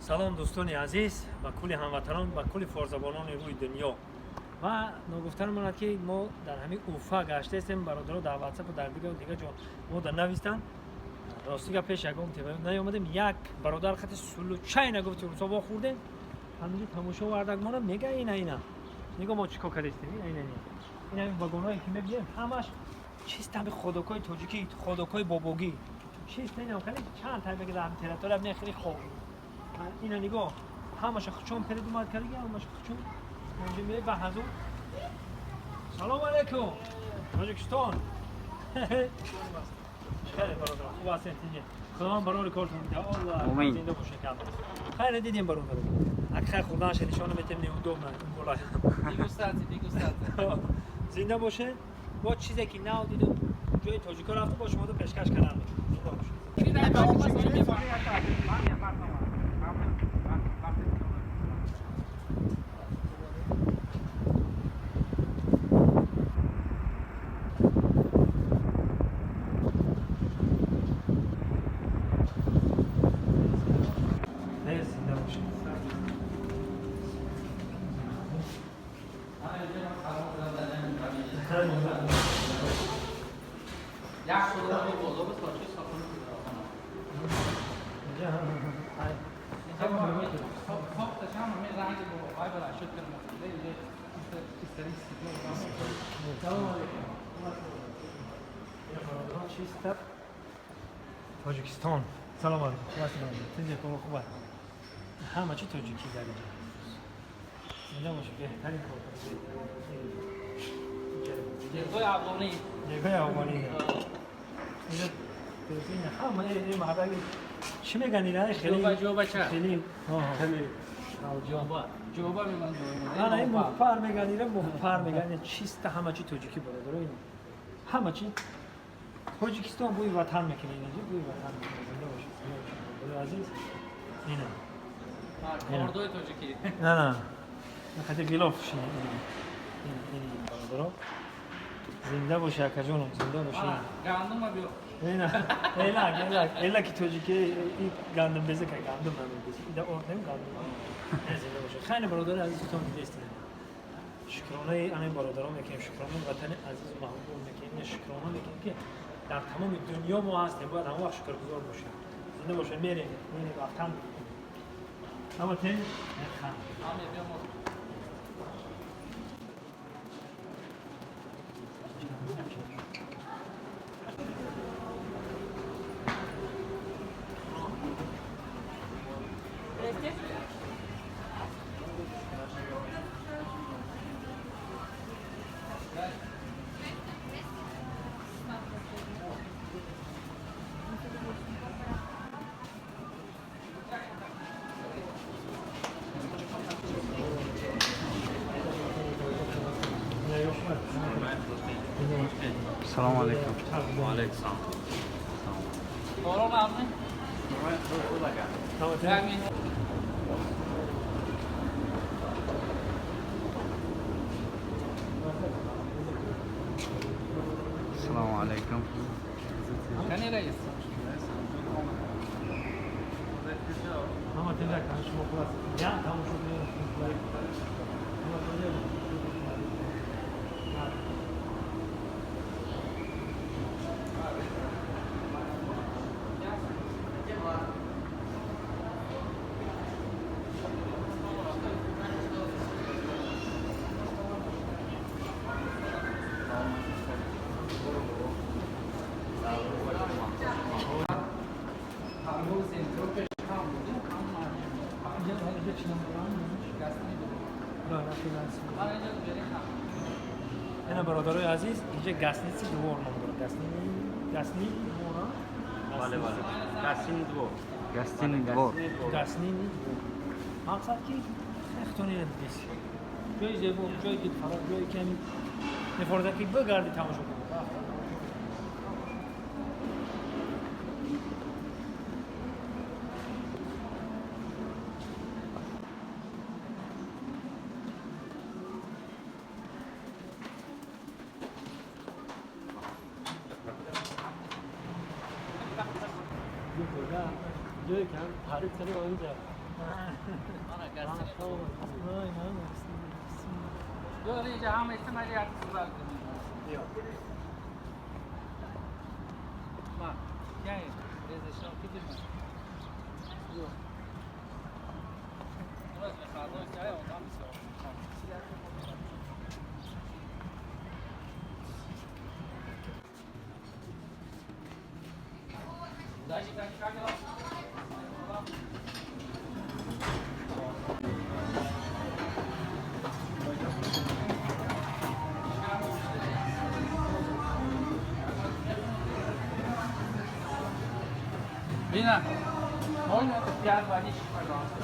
Салом, дӯстони азиз, ба кулли ҳамватанон, ба кулли форсзабонони рӯи дунё. Ва ногуфтан монад, ки мо дар ҳамин Уфа гаштаистем. Бародаро дар Ватсапу дар дигар дигар ҷо мо дар навистанд. Рости гап, пеш ягон тема наёмадем. Як бародар хати случайно гуфти, русо вохӯрдем, ҳаминҷо тамошо вардак мона мега, ина, ина нигоҳ, мо чӣ кор кардастем. Ина, ина, ина, ина вагонҳое ки мебинем, ҳамаш чист, ҳами ходокҳои тоҷикӣ, ходокҳои бобогӣ чист. Инам хеле чанд тайбаги дар территория не, хеле хоб. Ина нигоҳ, ҳамаша хучон придумать кардаги, ҳамаша хучон онҷо ме ба ҳазур. Салом алейкум, Тоҷикистон! Хеле бародар, хуб ҳастед? Тинҷе? Худованд барори кортон бида, Аллоҳ. Омин. Зинда бошед. Кам хайр дидем, бародар. Ак хайр, хурданша нишона метем, неудобно бола. Дегустация, дегустация. Зинда бошед. Бо чизе ки нав дидем, ҷои тоҷико рафту, бо шумо пешкаш кардан. Зинда бошед. Не, зинда бошед. Як шуда бозор бас бача сохтан. Инҷа. Сохташ ҳам ҳамин ранги бо ай бара шуд кардам. Инҷа исторический. Салом алейкум. Чиста Тоҷикистон. Салом алейкум. Хуб ҳастед? Тинҷе, хуб аст. Ҳама чи тоҷикӣ дар инҷа. Зинда бошед, беҳтарин кор. Ҷилдҳои афғонӣ. Ҷилдҳои афғонӣ. Инҷа ҳама ин мардак чӣ меган, ина хеле Ҷоба, ҷобача. Хеле хеле. Ҷоба. Ҷоба меган, ҷоба. Ана ин мухпар меган, ина мухпар меган. Чиста ҳама чи тоҷикӣ, бародаро, ин ҳама чи Тоҷикистон, бӯи ватан мекунад, инҷа бӯи ватан мекунад. Зинда бошед, зинда бошед, бародари азиз. Ина. Кордои тоҷикӣ. На, хати ғилоф шин. Ин, ин, бародаро. Зинда боши, акаҷонум, зинда боши. Гандума биё. Ина, элак, элак, элаки тоҷикӣ, ин гандум беза ка, гандум намебези. Ида ордем гандум. Зинда боши. Хеле, бародари азиз, худтон дидестед. Шукронаи ана бародарон мекунем, шукронаи ватани азизу маҳбуб мекунем, шукрона мекунем, ки дар тамоми дунё мо ҳастем, бояд ҳама вақт шукргузор бошем. Зинда бошем, мерем, мерем, рафтан. Ама тен, хан. Ҳаме биё мо. Салому алейкум. Алейкум. Борон авни? Ама тен. Як меҳмон. Салому алейкум. Кани раис? Ама тен, шумо хуб ҳастед? Я, тамошо кунед. Ама тен. Ҳамрӯз энтропеш кам буду, ҳама. Инҷа, инҷа чӣ ном дорам? Гастини буду. Да, Ман инҷа бери ҳам. Ина, бародарои азиз, инҷа гостиница Двор ном дорад. Гостини, гостини двор, а? Бале, бале. Гостиный двор. Гостиный двор. Гостиный двор. Мақсад ки хеле дидес. Ҷои зебо, ҷои дилфароб, ҷое ки ҳамин мефорда ки бигарди, тамошо кунӣ. Рафта. Ҷое ки ҳам таъриф кардем, онҷа. Мана гостиный двор. Ё, инҷа ҳама истимали як сурат. Ма, яъне, резешон ки дидма. Ё. Дурас мехоҳад, ҷай одам бисёр. Дальше как дела? Лина, можно это пять водички, пожалуйста?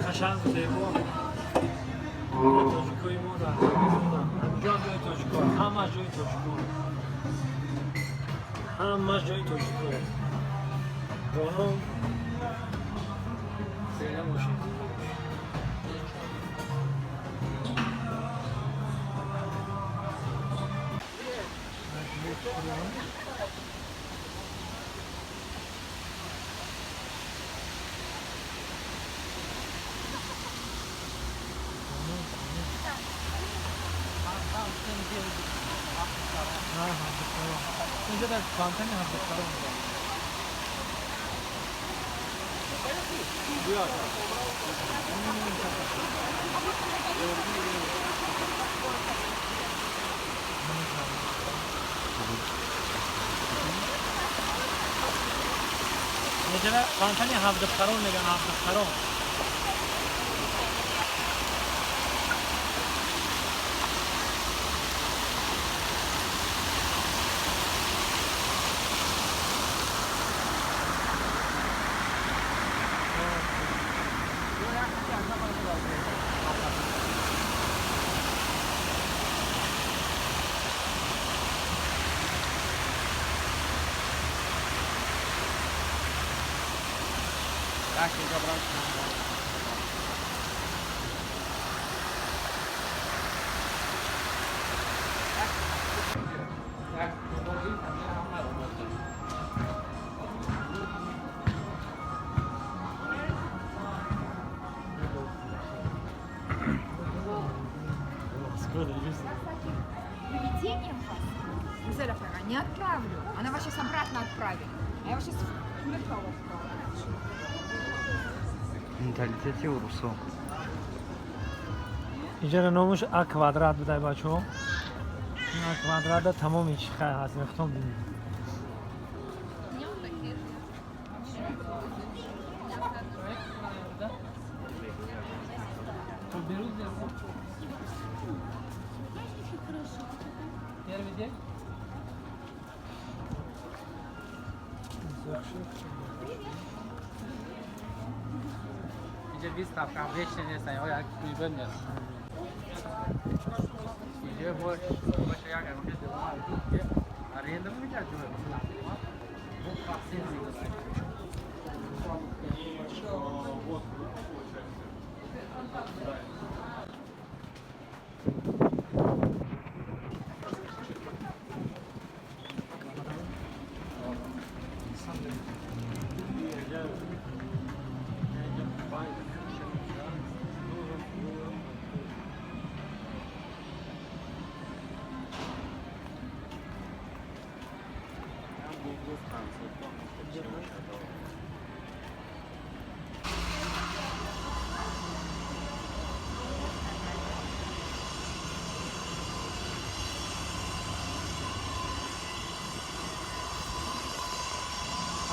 Қашанг зебо. Тоҷикои мо дар ҳамҷо ҷои тоҷико, ҳама ҷои тоҷико, ҳама ҷои тоҷико. Ҷонон, зинда бошед. Инҷа дар фонтани ҳабдухарон. Инҷа фонтани ҳабдухарон меган, ҳабдухарон. Поведением вас, Гузеля Фара, не отправлю. Она вас сейчас обратно отправит. А я вас сейчас в Куликова отправлю. Менталитети урусо. Инҷа номаш А квадрат будай, бачаҳо. А квадрата тамоми чи хай ҳаст, мехтом бинед. Первый день? Инҷа выставка вечный нест, ё як выбор нест. Инҷа боша як аренда мекард ҷой. Бо тақсим мекард.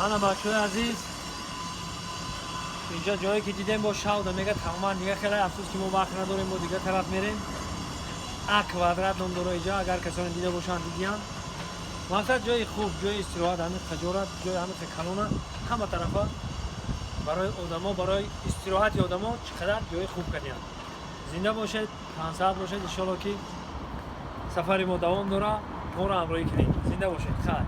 Ана, бачаҳои азиз, инҷа ҷое ки дидем, бо шавда мега тамоман дига. Хеле афсӯс, ки мо вақт надорем, мо дига тараф мерем. А квадрат ном дора иҷа, агар касоне дида бошанд, дидиянд. Мақсад, ҷои хуб, ҷои истироҳат, ҳамин хаҷорат, ҷои ҳамин калона, ҳама тарафа барои одамо, барои истироҳати одамо чӣ қадар ҷои хуб кардиянд. Зинда бошед, тансаҳат бошед, иншолло, ки Сафари мо давом дора, моро ҳамроҳӣ кунед. Зинда бошед, хайр.